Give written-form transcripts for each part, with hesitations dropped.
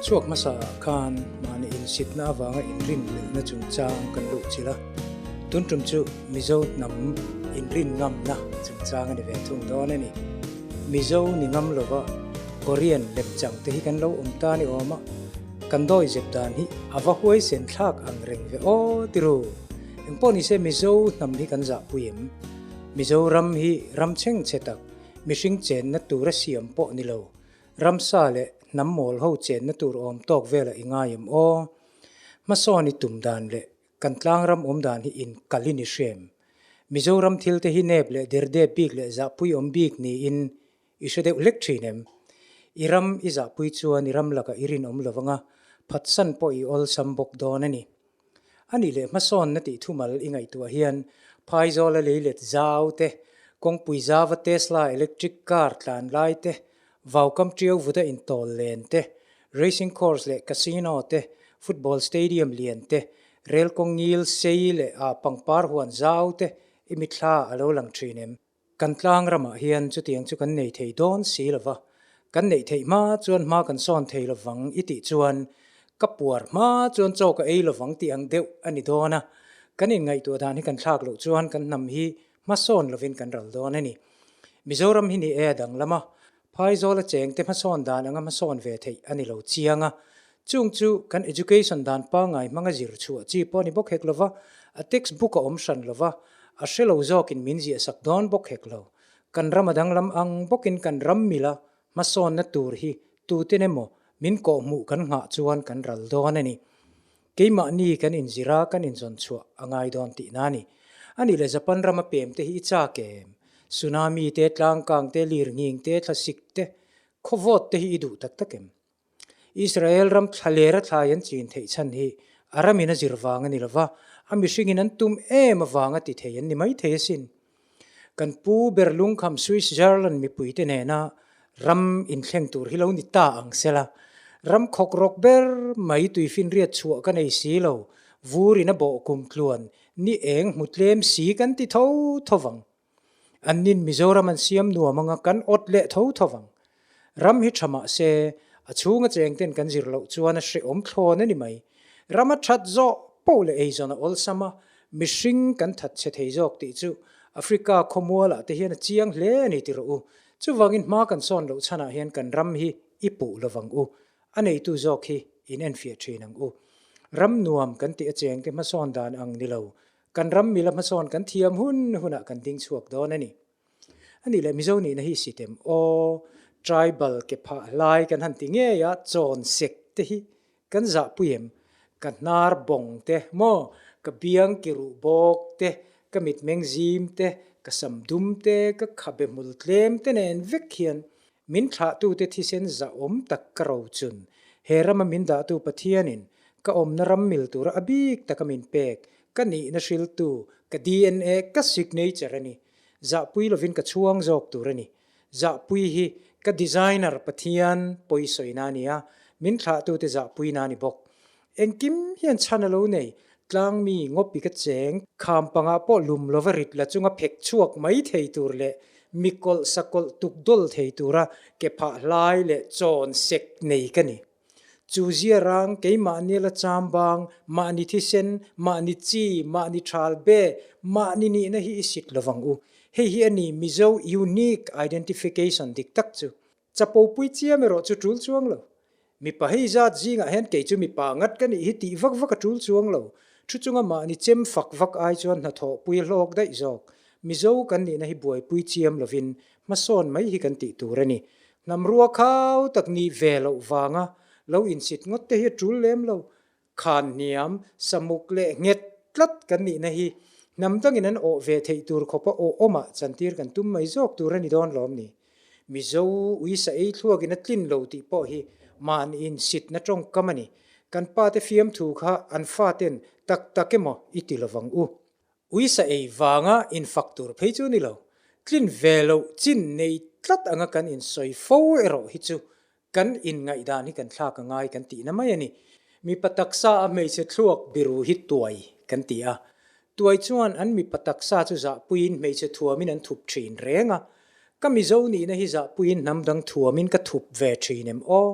Chhuak hmasa ah khan mahni insitna avanga inrinhlelhna chungchang kan luhchilh a, tun tum chu Mizo hnam inrin ngamna chungchang a ni ve thung dawn a ni. Mizo ni ngam lova Korean lemchang te hi kan lo awm ta ni awm a, kan dawi zep dan hi a va huaisen thlak ang reng ve aw ti ru. Engpawh nise Mizo hnam hi kan zahpui em? Mizoram hi ram chhengchhe tak, mihring chenna tura siam pawh ni lo, Ramsa leh hnam mawl ho chenna tur awm tawk velah i ngai em aw? Hmasawn i tum dan leh kan tlangram awm dan hi in kal in i hrem. Mizoram thil te hi nep leh derdep bik leh zahpui awm bik niin i hre deuh hlek thin em? I ram i zahpui chuan i ram lakah i rinawm lo vanga phatsan pawh i awlsam bawk dawn a ni. A nih leh hmasawnna tih thumal i ngaihtuah hian Phaizawla leilet zau te, kawngpui zava Tesla electric car tlan lai te, vaukam ṭiau vuta intawl len te, racing course leh casino te, football stadium lian te, rel kawng ngil sei leh ah pangpar huan zau te i mitthla a lo lang ṭhin em? Kan tlang ramah hian chutiang chu kan nei thei dawn si lo va, kan neih theih hma chuan hma kan sawn thei lo vang i tih chuan ka puar hma chuan chaw ka ei lo vang tih ang deuh a ni dawn a, kan inngaihtuah dan hi kan thlak loh chuan kan hnam hi hmasawn lovin kan ral dawn a ni. Mizoram hi ni e a danglam a, Phaizawl a chengte hmasawn dan anga hmasawn ve theih a ni lo chiang a, chung chu kan education dan pangngai hmanga zir chhuah chi pawh a ni bawk hek lo va, a text book a awm hran lo va, a hre lo zawkin min ziahsak dawn bawk hek lo. Kan ram a danglam ang bawkin kan ram mila hmasawnna tur hi tuten emaw min kawhhmuh kan nghah chuan kan ral dawn a ni. Keimahni kan inzir a, kan inzawn chhuah a ngai dawn tihna a ni. A nih leh Japan rama pem te hi i chak em? Tsunami te, tlangkang te, lirnghing te, thlasik te, khawvawt te hi i duh tak tak em? Israel ram thlalera thlai an chin theih chhan hi a ramin a zir vang a ni lova, a mihringin an tum em avanga ti thei an ni maithei asin. Kan pu ber lungkham Switzerland mipuite nena ram inthleng tur hi lo ni ta ang sela, ram khawk rawk ber mai tuifinriat chhuah ka nei si lo, vurin a bawh kum tluan ni eng hmu tlem si kan ti tho tho vang. Annin Mizoram an siam nuam anga kan awt leh tho tho vang. Ram hi tha mah se, a chhunga chengten kan zir loh chuan a hrehawm thlawn a ni mai. Ram a that zawh poh leh eizawn a awlsam a, mihring kan that chhe thei zawk tih chu Africa khawmualah te hian a chiang hle a ni ti rawh u. Chuvangin hma kan sawn loh chhanah hian kan ram hi i puh lovang u. A neitu zawk hi in enfiah thin ang u. Ram nuam kan tih a chengte hmasawn dan ang ni lo, kan ram mila hmasawn kan thiam hun hunah kan ding chhuak dawn a ni. A nih leh Mizo nihna hi sitem aw, tribal ke phah hlai kan han ti ngei a, chawn sek te hi kan zahpui em? Ka hnar bawng te maw, ka biang ki ruh bawk te, ka mitmeng zim te, ka sam dum te, ka khabe hmul tlem te nen vek hian min thlahtute thisen zahawm tak ka ro chun he rama min dahtu Pathianin ka awmna ram mil tura a bik taka min pek ka nihna hriltu ka DNA ka signature a ni. Zahpui lovin ka chhuang zawk tur a ni. Zahpui hi ka designer Pathian pawisawina a ni a, min thlahtute zahpuina a ni bawk. Engkim hian chhan a lo nei, tlangmi ngawpi ka cheng, kham pangah pawh lum lova rit la chunga phek chhuak mai thei tur leh mi kawlh sakawlh tuk dawl thei tura ke phah hlai leh chawn sek nei ka ni. Chu zia rang keimahni la chambang, mahni thisen, mahni chi, mahni thal be, mahni nihna hi i sit lovang u. Hei hi a ni Mizo unique identification dik tak chu. Chapopui chiam erawh chu tul chuang lo. Mipa hei zat zingah hian kei chu mipa ngat ka nih hi tih vak vak a tul chuang lo. Thu chunga mahni chem fak vak ai chuan hnathawhpui a hlawk daih zawk. Mizo kan nihna hi buaipui chiam lovin hmasawn mai hi kan tih tur a ni. Hnam rua khau tak nih ve loh vanga lo insit ngawt te hi a tul lem lo. Khan hniam, samuk leh nghet tlat kan nihna hi hnam dangin an awh ve theih tur khawpa awh awmah chantir kan tum mai zawk tur a ni dawn lawm ni. Mizo uisa ei thluakin a tlin lo tih pawh hi mahni insitna tawngkam a ni. Kan pate fiamthu kha an faten tak tak emaw i ti lovang u. Uisa ei vanga infak tur phei chu ni lo, tlin ve loh chin nei tlat anga kan insawi fo erawh hi chu kan inngaihdan hi kan thlak a ngai kan tihna mai a ni. Mipa taksa a hmeichhe thluak biru hi tuai kan ti a, tuai chuan an mipa taksa chu zahpuiin hmeichhe thuamin an thup thin reng a, ka Mizo nihna hi zahpuiin hnam dang thuamin ka thup ve thin em aw?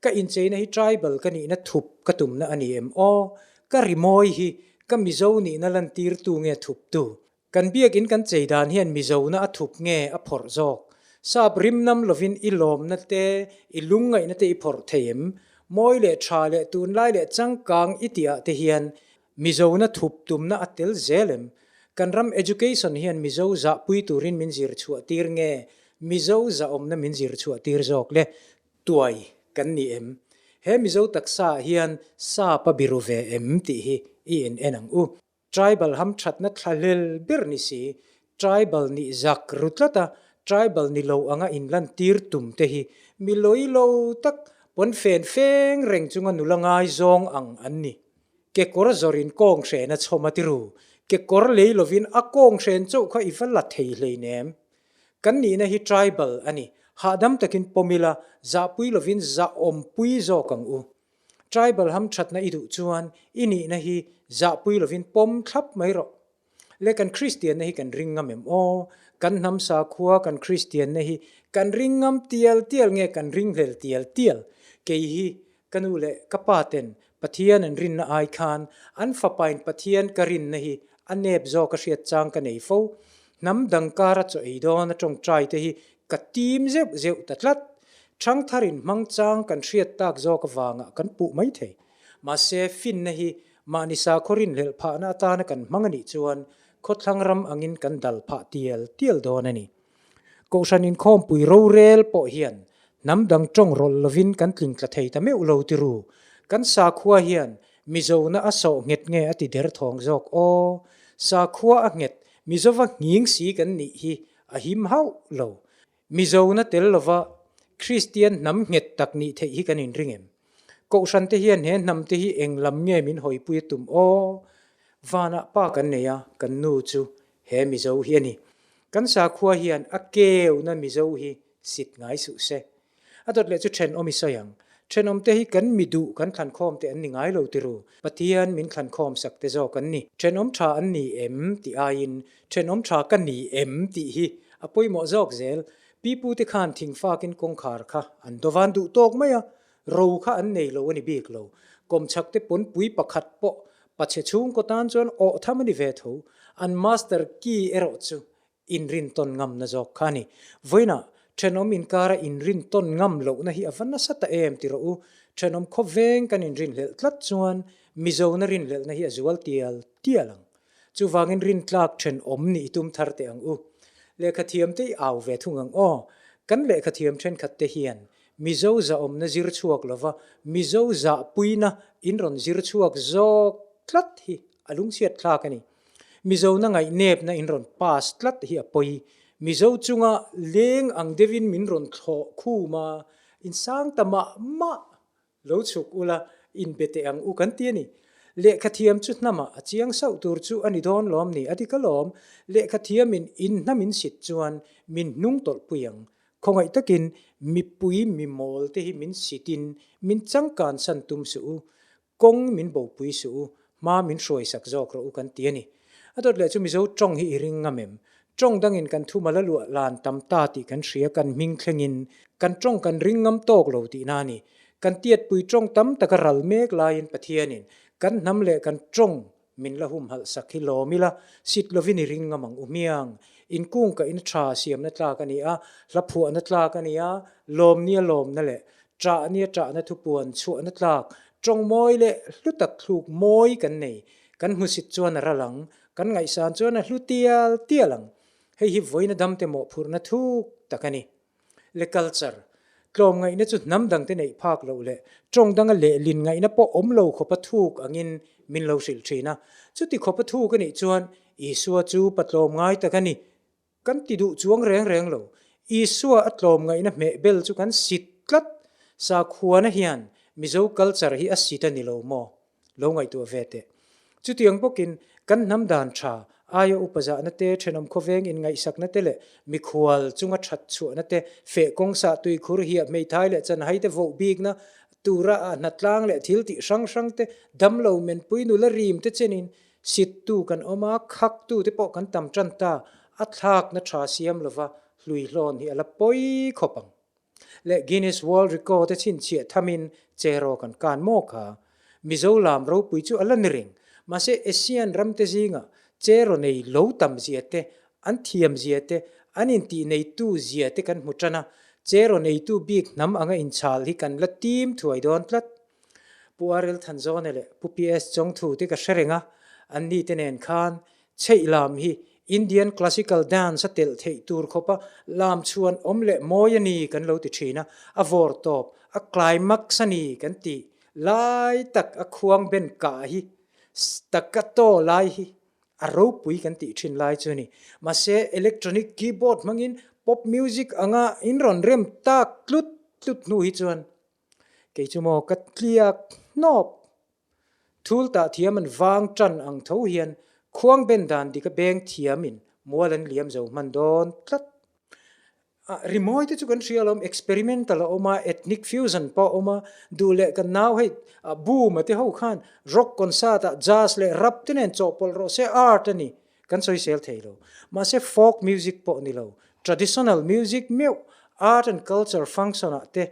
Ka incheina hi tribal ka nihna thup ka tumna a ni em aw? Ka rimawi hi ka Mizo nihna lantirtu nge thuptu? Kan biakin kan chei dan hian Mizona a thup nge a phawrh zawk? Sap rim nam lovin i lawmna te, i lungngaihna te i phawrh thei em? Mawi leh tha leh tunlai leh changkang i tihah te hian Mizona thup tumna a tel zel em? Kan ram education hian Mizo zahpui turin min zir chhuah tir nge Mizo zahawmna min zir chhuah tir zawk le? Tuai kan ni em? He Mizo taksa ah hian sap a biru ve em tih hi i en en ang u. Tribal hamthatna thlahlel ber ni si, tribal nih zak ru tlat a, tribal ni lo anga inlantir tum te hi mi lawi lo tak pawnfen feng reng chunga nula ngaizawng ang an ni. Kekawr zawrin kawng hren a chhawm a ti ru, kekawr lei lovin a kawng hren chauh kha i va la thei hleinem. Kan nihna hi tribal a ni, hahdam takin pawm ila, zahpui lovin zahawmpui zawk ang u. Tribal hamthatna i duh chuan i nihna hi zahpui lovin pawm thlap mai rawh. Le kan Kristianna hi kan ring ngam em aw? Kan hnam sakhua kan Kristianna hi kan ring ngam tial tial nge kan ring hlel tial tial? Kei hi ka nu leh ka pa ten Pathian an rinna ai khan an fapain Pathian ka rinna hi a nep zawk a hriat chang ka nei fo. Hnam dang kara chaw ei dawn a tawngtai te hi ka tim zeuh zeuh ta tlat. Thangtharin hmangchang kan hriat tak zawk avangah kan puh mai thei. Mahse, finna hi mahni sakhaw rinhlelh phahna atana kan hmang a nih chuan khawthlang ram angin kan dal phah tial tial dawn a ni. Kohhran inkhawmpui rorel pawh hian hnam dang tawng rawlh lovin kan tling tla thei ta meuh lo ti ru. Kan sakhua hian Mizona a sawh nghet nge a ti der thawng zawk aw. Sakhua a nghet, Mizova nghing si kan nih hi a him hauh lo. Mizona tel lova Kristian hnam nghet tak nih theih hi kan inring em? Kohhran te hian he hnam te hi eng lam nge min hawipui a tum aw? Vanah pa kan nei a, kan nu chu he Mizo hi a ni. Kan sakhua hian a keuna Mizo hi sit ngai suh se. A dawt leh chu thenawm i sawi ang. Thenawm te hi kan mi duh kan thlankhawm te an ni ngai lo ti ru. Pathian min thlankhawm sak te zawk an ni. Thenawm tha an ni em tih aiin thenawm tha ka ni em tih hi a pawimawh zawk zel. Pipu te khan thingfakin kawngkhar kha an dawvan duh tawk mai a, ro kha an nei lo a ni bik lo. Kawmchhak te pawnpui pakhat pawh pachhe chhungkaw tan chuan awh tham a ni ve tho. An master key erawh chu inrintawn ngamna zawk kha a ni. Vawiinah thenawm inkara inrintawn ngam lohna hi a va nasa ta em ti rawh u. Thenawm khawveng kan inrinhlelh tlat chuan Mizona rinhlelhna hi a zual tial tial ang. Chuvangin rintlak thenawm nih i tum thar teh ang u. Lehkhathiamte i au ve thung ang aw. Kan lehkhathiam thenkhatte hian Mizo zahawmna zir chhuak lova Mizo zahpuina in rawn zir chhuak zawk tlat hi a lungchhiat thlak a ni. Mizona ngaihnepna in rawn pass tlat hi a pawi. Mizo chunga leng ang deuhin min rawn thlawh khum a, in sang ta mah mah lo chhuk ula inbe teh ang u kan ti a ni. Lehkhathiam chu hnamah a chiang sauh tur chu a ni dawn lawm ni? A dik alawm. Lehkhathiamin in hnam in sit chuan min hnung tawlhpui ang. Khawngaih takin mipui mimawl te hi min sitin min changkan san tum suh u. Kawng min bopui suh u, hma min hruaisak zawk rawh u kan ti a ni. A dawt leh chu Mizo tawng hi i ring ngam em? Tawng dangin kan thumal a luah lan tam ta tih kan hria, kan hming thlengin kan tawng kan ring ngam tawk lo tihna a ni. Kan tiatpui tawng tam taka ral mek laiin Pathianin kan hnam leh kan tawng Min la humhalh sak hi lawm ila, sit lovin i ring ngam ang u hmiang. Inkung ka in tha siamna tlak a ni a, hla phuahna tlak a ni a, lawm nia lawmna leh ṭah nia ṭahna thupuan chhuahna tlak, ṭawng mawi leh hlu tak thluk mawi kan nei. Kan hmusit chuan a ral ang, kan ngaihsan chuan a hlu tial tial ang. Hei hi vawiina damte mawhphurhna thuk tak a ni. Le culture, tlawmngaihna chu hnam dangte neih phak loh leh tawng danga lehlin ngaihna pawh awm lo khawpa thuk angin min lo hrilh thin a. Chuti khawpa thuk a nih chuan Isua chu pa tlawmngai tak a ni. Kan ti duh chuang reng reng lo. Isua a tlawmngaihna hmeh bel chu kan sit tlat. Sakhuana hian Mizo culture hi a sit a ni lo maw? Lo ngaihtuah ve teh. Chutiang bawkin kan hnam dan tha, aia upa zahna te, thenawm khawveng inngaihsakna te leh mikhual chunga that chhuahna te, feh kawng sah tuikhur hiah hmeithai leh chanhai te voh bikna tura a hnatlang leh thil tih hrang hrang te, damlo menpui nula rim te chenin sittu kan awm a, khaktu te pawh kan tam tan ta, a thlakna tha siam lova hluihlawn hi a la pawi khawp ang. Leh Guinness World Record a chhinchhiah thamin cheraw kan kan maw kha? Mizo lam ropui chu a la ni reng. Mahse Asian ramte zingah cheraw nei lo tam zia te, an thiam zia te, an intih neitu zia te kan hmu tan a, cheraw neitu bik hnam anga inchhal hi kan la tim thuai dawn tlat. Pu RL Thanzawna leh Pu PS Chawngthu te ka hre reng a, anni te nen khan Chheih lam hi Indian classical dance a telh theih tur khawpa lam chhuan awm leh mawi a ni kan lo ti thin a, a vawr tawp, a climax a ni kan tih lai tak a khuang ben kah hi staccato lai hi a ropui kan tih thin lai chu a ni. Mahse electronic keyboard hmangin pop music anga in rawn rem tak tlut tlut hnu hi chuan kei chu maw ka tliak hnawp. Thul tah thiam an vang tan ang tho hian khuang ben dan dik a beng thiamin mual an liam zo hman dawn tlat. Rimawi te chu kan hria alawm, experimental a awm a, ethnic fusion pawh a awm a, duh leh kan nau hei boom a te ho khan rock concert ah jazz leh rap te nen chawhpawlh rawh se art a ni, kan sawisel thei lo. Mahse folk music pawh ni lo, traditional music meuh art and culture function ah te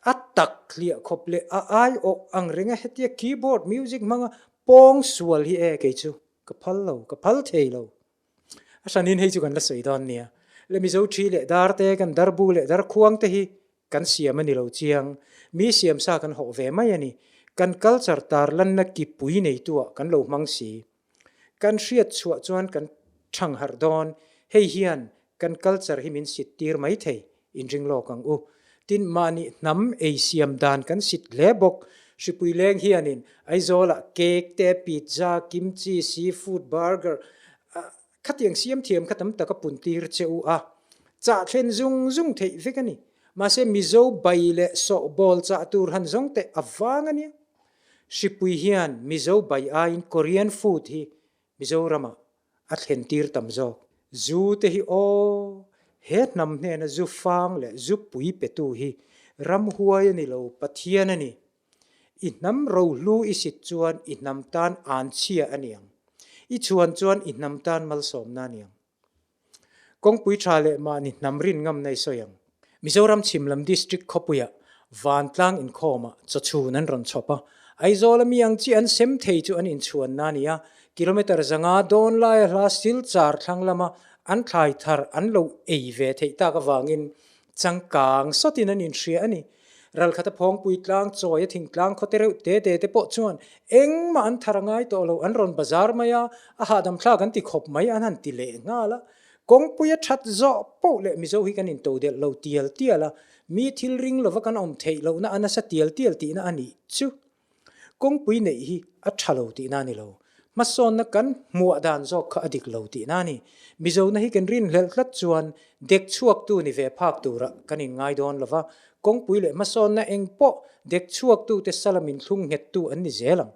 A tak hliah khawp leh a aiawh ang renga hetia keyboard music hmanga pawng sual hi e kei chu ka phal lo, ka phal thei lo. A hranin hei chu kan la sawi dawn nia. Le Mizo thi leh dar te, kan darbu leh darkhuang te hi kan siam a ni lo chiang. Mi siam sa kan hawh ve mai a ni. Kan culture tarlanna kipui neituah kan lo hmang si. Kan hriat chhuah chuan kan thang harh dawn, hei hian kan culture hi min sit tir mai thei, inring lawk ang u. Tin, mahni hnam ei siam dan kan sit hle bawk. Hripui leng hianin Aizawlah cake te, pizza, kimchi, seafood, burger, khatiang siam thiam kha tam tak a pun tir che u a. Chah thlen zung zung theih vek a ni. Mahse, Mizo bai leh sawhbawl chah tur han zawng teh a vang a nia. Hripui hian Mizo bai aiin Korean food hi Mizoramah a thlen tir tam zawk. Zu te hi aw, he hnam hnena zu fang leh zu pui petu hi ramhuai a ni lo, Pathian a ni. I hnam rohlu i sit chuan i hnam tan anchhia a ni ang. I chhuan chuan i hnam tan malsawmna a ni ang. Kawngpui tha leh mahni hnam rin ngamna i sawi ang. Mizoram chhim lam District khawpuiah vantlang inkhawmah chawchhun an rawn chhawp a, Aizawl a mi ang chi an sem thei chu an inchhuanna a ni a, kilometre 500 dawn laia hla Silchar thlang lama an thlai thar an lo ei ve theih tak avangin changkang sawtin an inhria a ni. Ralkhata phawngpui tlang chawi a thingtlang khawte reuh te te te pawh chuan engmah an thar a ngai tawh lo, an rawn bazar mai a, a hahdam thlak an ti khawp mai an han ti leh nghal a. Kawngpui a that zawh poh leh Mizo hi kan intodelh lo tial tial a, mi thil ring lova kan awm theih lohna a nasa tial tial tihna a nih chu. Kawngpui neih hi a tha lo tihna a ni lo. Hmasawnna kan hmuah dan zawk kha a dik lo tihna a ni. Mizona hi kan rinhlelh tlat chuan dek chhuaktu ni ve phak turah kan inngai dawn lo va, kawngpui leh hmasawnna eng pawh dek chhuaktute sala min thlung nghettu an ni zel ang.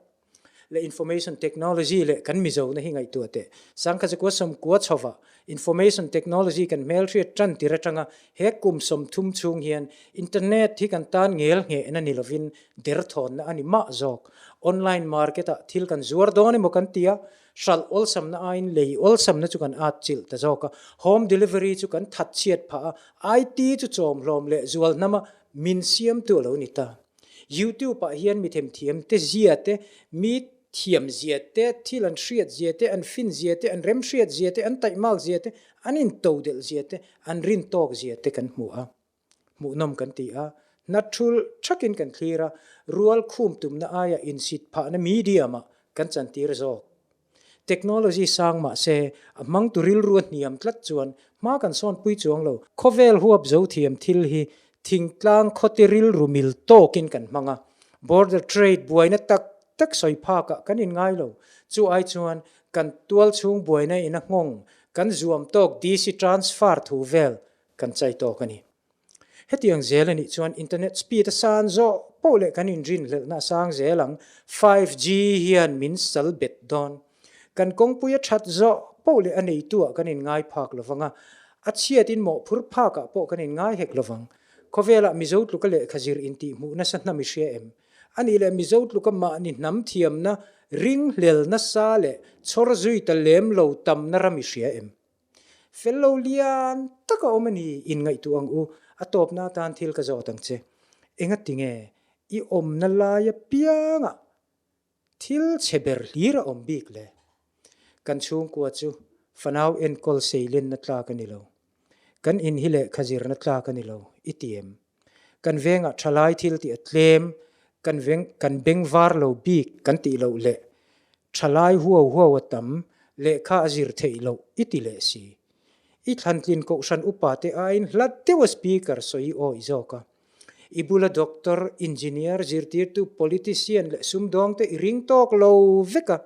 Leh information technology leh kan Mizona hi ngaihtuah teh. Sangkhazakua sawmkua chhova information technology kan hmelhriat tan tir atanga he kum 30 chhung hian internet hi kan tan ngel nghehna ni lovin derthawnna a ni mah zawk. Online market ah thil kan zuar dawn emaw kan ti a, hralh awlsamna aiin lei awlsamna chu kan at chilh ta zawk a, home delivery chu kan that chhiat phah a, IT chu chawmhlawm leh zual hnama min siamtu a lo ni ta. YouTube ah hian mi themthiam te zia te, mi thiam zia te, thil an hriat zia te, an fin zia te, an remhriat zia te, an taihmak zia te, an intodelh zia te, an rintawk zia te kan hmu a. Hmuhnawm kan ti a, hna thul thakin kan thlir a, rual khum tumna aia insit phahna medium-ah kan chantir zawk. Technology sang mah se, a hmangtu rilru a hniam tlat chuan hma kan sawnpui chuang lo. Khawvel huap zo thiam thil hi thingtlang khawti rilru mil tawkin kan hmang a, border trade buaina tak tak sawi phakah kan inngai lo. Chu ai chuan kan tualchhung buaina in a nghawng, kan zuam tawk DC transfer thu vel kan chai tawk a ni. Hetiang zel a nih chuan internet speed a san zawh poh leh kan inrinhlelhna a sang zel ang, 5G hian min sal bet dawn. Kan kawngpui a that zawh poh leh a neituah kan inngai phak lovang a, a chhiatin mawhphur phakah pawh kan inngai hek lovang. Khawvelah Mizo tluka lehkha zir intihhmuh nasa hnam i hria em? A nih leh Mizo tluka mahni hnam thiamna ringhlel nasa leh chhawr zui ta lem lo tamna ram i hria em? Fel lo lian tak a awm a ni, inngaihtuah ang u, a tawpna atan thil ka zawt ang che. Engatinge i awmna lai apiangah thil chhe ber hlir a awm bik le? Kan chhungkua chu fanau enkawl seilenna tlak a ni lo. Kan in hi lehkha zirna tlak a ni lo, i ti em? Kan vengah thalai thil tih a tlem, kan veng kan beng var lo bik kan tih loh leh thalai huau huau a tam, lehkha a zir theih loh i ti leh si. I thlantlin kohhran upa te aiin hlat deuha speaker sawi i awih zawk a. I bula doctor, engineer, zirtirtu, politician leh sumdawng te i ring tawk lo vek a.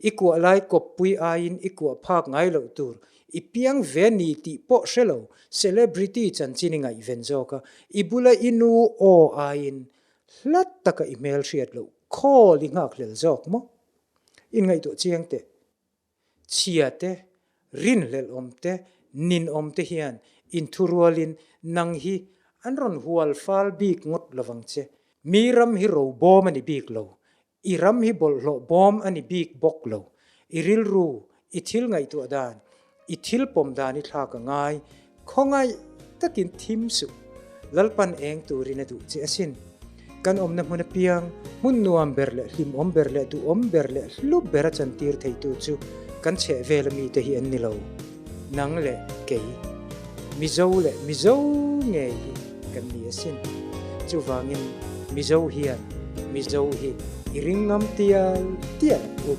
I kuah lai kawppui aiin i kuah phak ngai loh tur, i piang ve ni tih pawh hre lo, celebrity chanchin i ngaihven zawk a, i bula i nu aw aiin hla taka i hmelhriat loh khawl i nghakhlel zawk maw? Inngaihtuah chiang teh. Chhia te, rinhlelh awm te, ninawm te hian inthurualin nang hi an rawn hual fal bik ngawt lovang che. Mi ram hi robawm a ni bik lo, I ram hi bawlhhlawh bawm a ni bik bawk lo. I rilru, i thil ngaihtuah dan, i thil pawm dan i thlak a ngai. Khawngaih takin thim suh. Lalpan eng turin a duh che asin. Kan awmna hmun apiang, hmun nuam ber leh hlimawm ber leh duhawm ber leh hlu ber a chantir theitu chu kan chhehvela mite hi an ni lo. Nang leh kei, Mizo leh Mizo ngei hi kan ni asin. Chuvangin Mizo hian Mizo hi i ring ngam tial tial ang u.